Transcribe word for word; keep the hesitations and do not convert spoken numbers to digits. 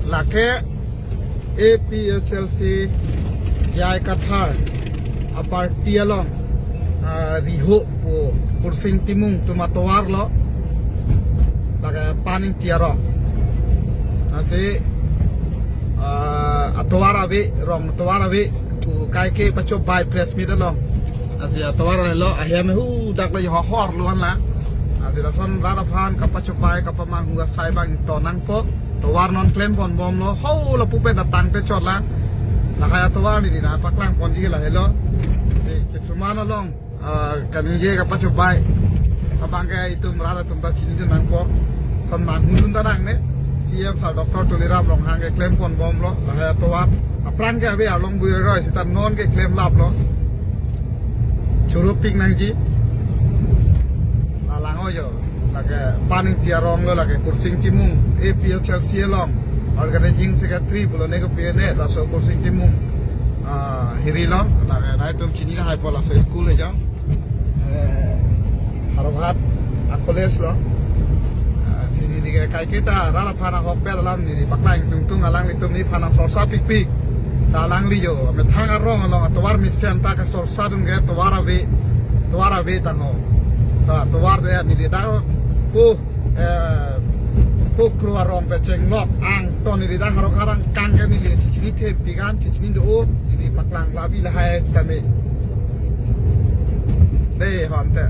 Lake A P H L C J I Kathar a-party along, ah, riho pu Kursing Timung atum atovar lo. Lake Pan Ingti arong. Lasi, ah, atovar ave, rong atovar ave pu kaike pachobai press meet along. Lasi atovar lo, ahem hu dak lo, ho hor lo an la. Lasi lason rat aphan kapachobai kapamanghu asai bang to nangpo. Tovar non klem ponbomlo, ho lapu pen datang te chot la. Lahai atovar neli nangpaklang ponji ke lahelo. Di kesuman along, ah, kaningje kapachobai. Abang ke itum rat atum ta chinidun nangpo. Lason nanghudun ta nangne. C M sir Doctor Tuliram Ronghang ke klem ponbomlo. Lahai atovar. Aphrang ke ave arlong bui roi seta non ke klem laplo. Choro pik nangji. La lang-o jo. Lake Pan Ingti arong lo, lake Kursing Timung, A P H L C along. Organizing secretary pulo ne kopi ne, laso Kursing Timung, ah, hiri lo, lake nangtum chini lahai po, laso school ajo. Eh, Howraghat a-college lo. Ah, si neli ke kaike ta rat aphan ahokpet alam neli paklang tungtung, alanglitum neliphan sorsa pikpik. Ta alangli jo, methang arong along atovar mesen ta kasorsa dun ke tovar ave, tovar ave tangho. Ta tovar de neli ta, oh, eh, Pokro arong pen chenglok angton neli ta Howraghat angkang ke neli chichinithe pigan, chichinidun, neli paklang labi lahai sitame. De honte.